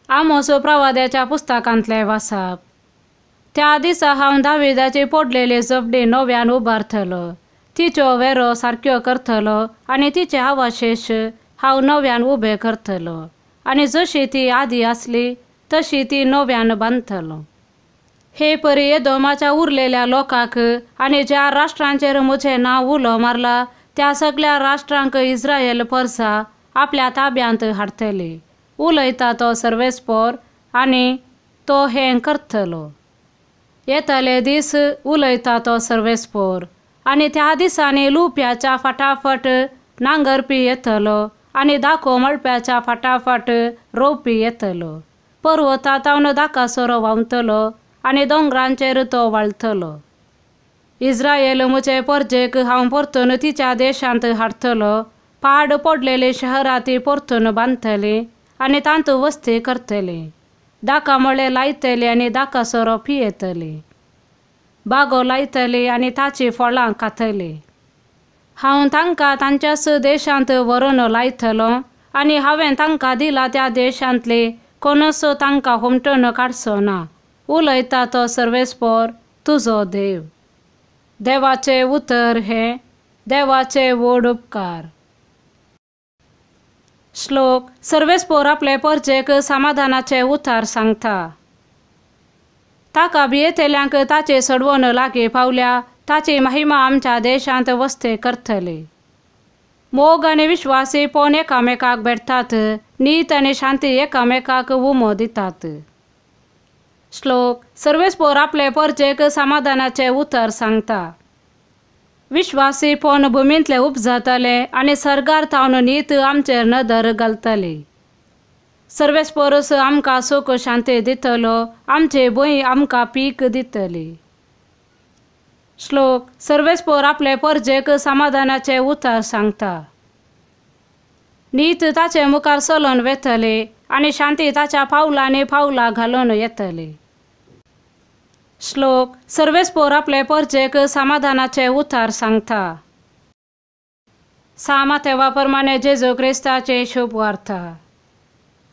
आमोस प्रवाद्याच्या पुस्तकांतले वाचप. त्या दिसा हांव दाविदाची पडलेली जबडी नव्यान उबारतलो, तिच्यो वेरो सारक्यो करतलो आनी तिचे अवशेश हांव नव्यान उबे करतलो आनी जशी ती आदी आसली तशी ती नव्यान बांदतलो. हे परी एदोमाच्या उरलेल्या लोकांक आनी ज्या राष्ट्रांचेर म्हजें नांव उलो मारला त्या सगळ्या राष्ट्रांक इस्रायल परसा आपल्या ताब्यांत हाडटली. उलयता तो सर्वेस्पोर आनी तो हें करतलो. येतले दीस उलयता तो सर्वेस्पोर आनी त्या दिसांनी लुप्याच्या फाटाफट नांगरपी येतलो आनी दाखो मळप्याच्या फाटाफाट रोवपी येतलो. पर्वता तावन दाकासोरो व्हांवतलो आनी दोंगरांचेर तो वाळटलो. इस्रायल म्हजे परजेक हांव परतून तिच्या देशांत हाडटलो. पाड पडलेले शहरां ती परतून बांदतली आनी तांतू वस्ती करतली. दाका मळे लायतली आनी दाकासोरो पियेतली. बागो लायतली आनी ताची फळां खातली. हांव तांकां तांच्याच देशांत व्हरून लायतलो आनी हांवें तांकां दिला त्या देशांतली कोणूच तांकां हुमटून काडचो ना. उलयता तो सर्वेस्पोर तुजो देव. देवाचें उतर हें देवाचे व्हड उपकार. श्लोक. सर्वेस्पोर आपले परजेक समाधानाचें उतर सांगता. ताका भियेतल्यांक ताचे सडवण लागीं पावल्या, ताची महिमा आमच्या देशांत वस्ते करतली. मोग आनी विश्वासीपण एकामेकाक भेटतात, नीत आनी शांती एकामेकाक उमो दितात. श्लोक. सर्वेस्पोर आपले परजेक समाधानाचें उतर सांगता. विश्वासीपण भुमींतले उपजातले आनी सर्गार थावन नीत आमचेर नदर घालतली. सर्वेस्पोरस आमकां सुख शांती दितलो, आमची भूंय आमकां पीक दितली. श्लोक. सर्वेस्पोर आपले परजेक समाधानाचें उतर सांगता. नीत ताचे मुखार चलून वेतली आनी शांती ताच्या पावलांनी पावलां घालून येतली. श्लोक. सर्वेस्पोर आपले परजेक समाधानाचें उतर सांगता. सामातेवा प्रमाणे जेजू क्रिस्ताचे शुभ वार्ता.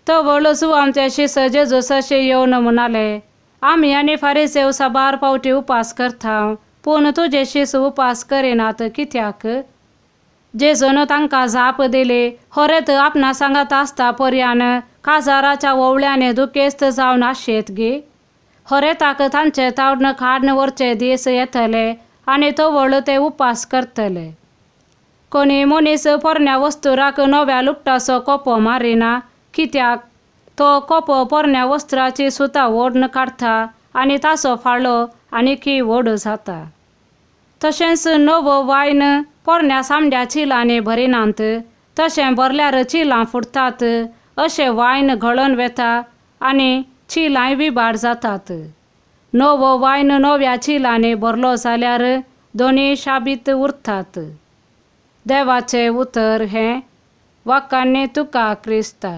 तो व्हडलो जुवांचे शिस जेजू सशे येवन म्हणाले, आमी आनी फारीसेव साबार पावटी उपास करता, पूण तुजे शिस उपास करिनात कित्याक? जेजून तांकां जाप दिली, होरेत आपणा सांगात आसता पर्यान काजाराच्या ओवळ्याने दुखेस्त जावन आशेत गी. होरेताक तांचे तावडन काडन व्हरचे दीस येतले आनी तवळ ते उपास करतले. कोणी मनीस पोरण्या वस्तुराक नव्या लुगटाचो कोपो मारिना, कित्याक तो कोपो पोरण्या वस्त्राची सुतां ओडून काडटा आनी ताचो फाळो आनीकय व्हड जाता. तशेंच नवो वायन पोरण्या सामड्या चिलांनी भरिनात, तशें भरल्यार चिलां फुटतात, अशें वायन घळोन वेता आनी चिलांय विबाड जातात. नवो वायन नव्या चिलांनी भरलो जाल्यार दोनूय शाबीत उरतात. देवाचें उतर हें वाकांनी तुका क्रिस्ता.